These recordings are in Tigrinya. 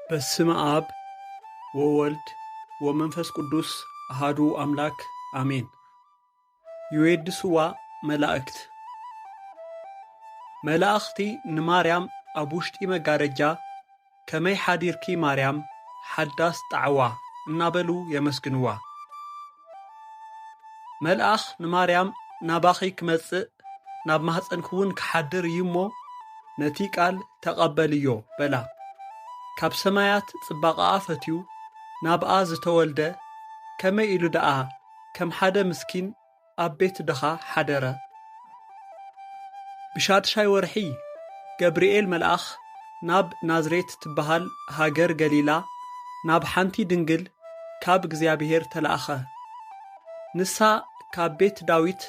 በስመ አብ ወወልድ ወመንፈስ ቅዱስ አሃዱ አምላክ አሜን። ይዌድስዋ መላእክት። መላእኽቲ ንማርያም ኣብ ውሽጢ መጋረጃ "ከመይ ሓዲርኪ ማርያም፣ ሓዳስ ጣዕዋ?" እናበሉ የመስግንዋ። መልኣኽ ንማርያም "ናባኺ ክመጽእ፣ ናብ ማህፀንኪ እውን ክሓድር እዩ እሞ፣ ነቲ ቃል ተቐበልዮ" በላ። ካብ ሰማያት ጽባቐኣ ፈትዩ ናብኣ ዝተወልደ፣ ከመይ ኢሉ ደኣ ከም ሓደ ምስኪን ኣብ ቤት ድኻ ሓደረ? ብሻድሻይ ወርሒ ገብርኤል መልኣኽ ናብ ናዝሬት ትበሃል ሃገር ገሊላ፣ ናብ ሓንቲ ድንግል ካብ እግዚኣብሔር ተላእኸ። ንሳ ካብ ቤት ዳዊት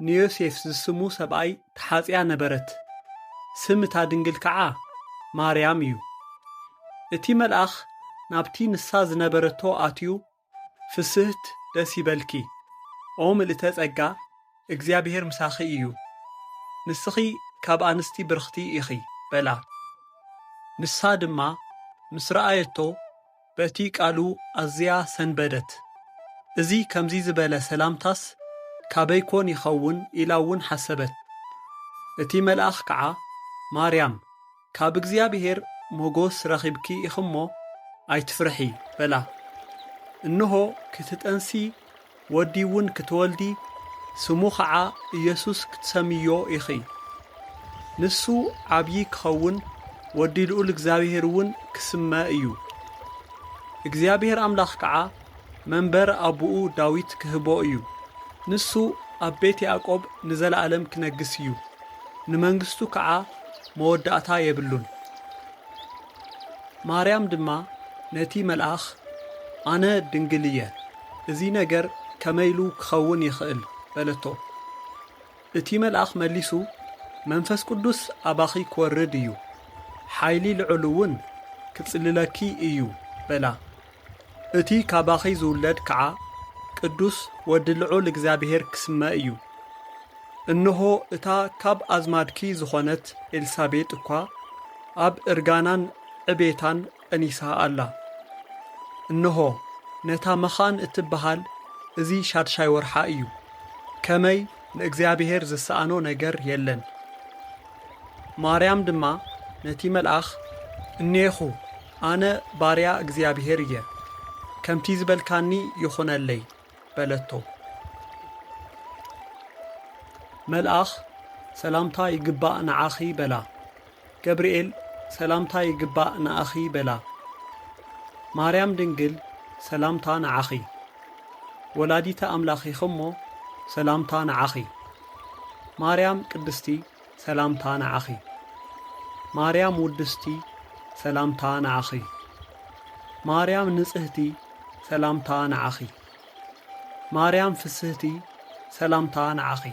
ንዮሴፍ ዝስሙ ሰብኣይ ተሓጽያ ነበረት። ስም እታ ድንግል ከዓ ማርያም እዩ። እቲ መልኣኽ ናብቲ ንሳ ዝነበረቶ ኣትዩ፣ "ፍስህት ደስ ይበልኪ፣ ኦ ምልእተ ጸጋ፣ እግዚኣብሔር ምሳኺ እዩ። ንስኺ ካብ ኣንስቲ ብርኽቲ ኢኺ" በላ። ንሳ ድማ ምስ ረኣየቶ በቲ ቃሉ ኣዝያ ሰንበደት። "እዚ ከምዚ ዝበለ ሰላምታስ ካበይ ኮን ይኸውን?" ኢላ እውን ሓሰበት። እቲ መልኣኽ ከዓ፣ "ማርያም፣ ካብ እግዚኣብሔር ሞጎስ ረኺብኪ ኢኺ እሞ ኣይትፍርሒ" በላ። "እንሆ ክትጠንሲ ወዲ እውን ክትወልዲ፣ ስሙ ኸዓ ኢየሱስ ክትሰምዮ ኢኺ። ንሱ ዓብዪ ክኸውን፣ ወዲ ልዑል እግዚኣብሔር እውን ክስመ እዩ። እግዚኣብሔር ኣምላኽ ከዓ መንበር ኣቦኡ ዳዊት ክህቦ እዩ። ንሱ ኣብ ቤት ያዕቆብ ንዘለኣለም ክነግስ እዩ፣ ንመንግስቱ ከዓ መወዳእታ የብሉን።" ማርያም ድማ ነቲ መልኣኽ፣ "ኣነ ድንግል እየ፣ እዚ ነገር ከመይ ኢሉ ክኸውን ይኽእል?" በለቶ። እቲ መልኣኽ መሊሱ፣ "መንፈስ ቅዱስ ኣባኺ ክወርድ እዩ፣ ሓይሊ ልዑል እውን ክጽልለኪ እዩ" በላ። "እቲ ካባኺ ዝውለድ ከዓ ቅዱስ ወዲ ልዑል እግዚኣብሔር ክስመ እዩ። እንሆ እታ ካብ ኣዝማድኪ ዝኾነት ኤልሳቤጥ እኳ ኣብ እርጋናን ዕቤታን ቀኒሳ ኣላ። እንሆ ነታ መኻን እትበሃል እዚ ሻድሻይ ወርሓ እዩ። ከመይ ንእግዚኣብሔር ዝሰኣኖ ነገር የለን።" ማርያም ድማ ነቲ መልኣኽ፣ "እኔኹ ኣነ ባርያ እግዚኣብሔር እየ፣ ከምቲ ዝበልካኒ ይኹነለይ" በለቶ። መልኣኽ፣ "ሰላምታ ይግባእ ንዓኺ" በላ። ገብርኤል፣ "ሰላምታ ይግባእ ንኣኺ" በላ። ማርያም ድንግል፣ ሰላምታ ንዓኺ። ወላዲተ ኣምላኽ ኢኺ እሞ፣ ሰላምታ ንዓኺ። ማርያም ቅድስቲ፣ ሰላምታ ንዓኺ። ማርያም ውድስቲ፣ ሰላምታ ንዓኺ። ማርያም ንጽህቲ፣ ሰላምታ ንዓኺ። ማርያም ፍስህቲ፣ ሰላምታ ንዓኺ።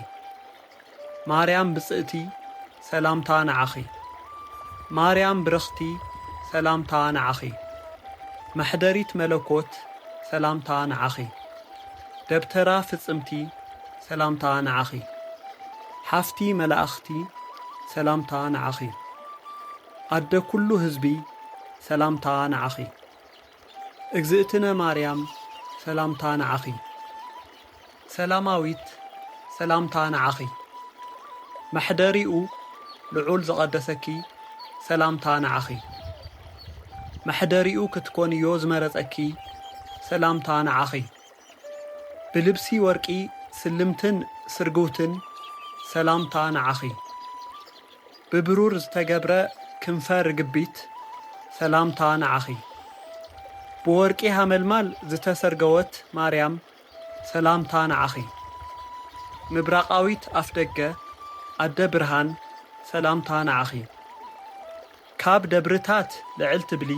ማርያም ብጽእቲ፣ ሰላምታ ንዓኺ። ማርያም ብርኽቲ፣ ሰላምታ ንዓኺ። መሕደሪት መለኮት፣ ሰላምታ ንዓኺ። ደብተራ ፍጽምቲ፣ ሰላምታ ንዓኺ። ሓፍቲ መላእኽቲ፣ ሰላምታ ንዓኺ። ኣደ ኩሉ ህዝቢ፣ ሰላምታ ንዓኺ። እግዝእትነ ማርያም፣ ሰላምታ ንዓኺ። ሰላማዊት፣ ሰላምታ ንዓኺ። መሕደሪኡ ልዑል ዝቐደሰኪ፣ ሰላምታ ንዓኺ። መሕደሪኡ ክትኮንዮ ዝመረጸኪ፣ ሰላምታ ንዓኺ። ብልብሲ ወርቂ ስልምትን ስርግውትን፣ ሰላምታ ንዓኺ። ብብሩር ዝተገብረ ክንፈ ርግቢት፣ ሰላምታ ንዓኺ። ብወርቂ ሃመልማል ዝተሰርገወት ማርያም፣ ሰላምታ ንዓኺ። ምብራቓዊት ኣፍደገ፣ ኣደ ብርሃን፣ ሰላምታ ንዓኺ። ካብ ደብርታት ልዕል ትብሊ፣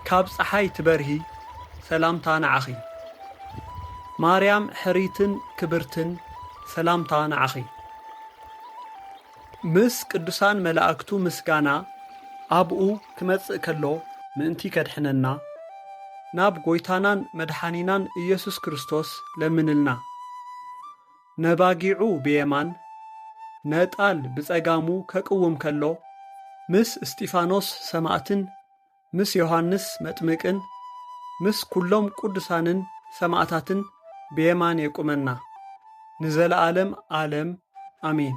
ካብ ጸሓይ ትበርሂ፣ ሰላምታ ንዓኺ። ማርያም ሕርይትን ክብርትን፣ ሰላምታ ንዓኺ። ምስ ቅዱሳን መላእክቱ ምስጋና ኣብኡ ክመጽእ ከሎ፣ ምእንቲ ከድሕነና፣ ናብ ጐይታናን መድሓኒናን ኢየሱስ ክርስቶስ ለምንልና። ነባጊዑ ብየማን፣ ነጣል ብጸጋሙ ከቅውም ከሎ፣ ምስ እስጢፋኖስ ሰማእትን ምስ ዮሃንስ መጥምቅን ምስ ኩሎም ቅዱሳንን ሰማዕታትን ብየማን የቁመና ንዘለዓለም ዓለም ኣሜን።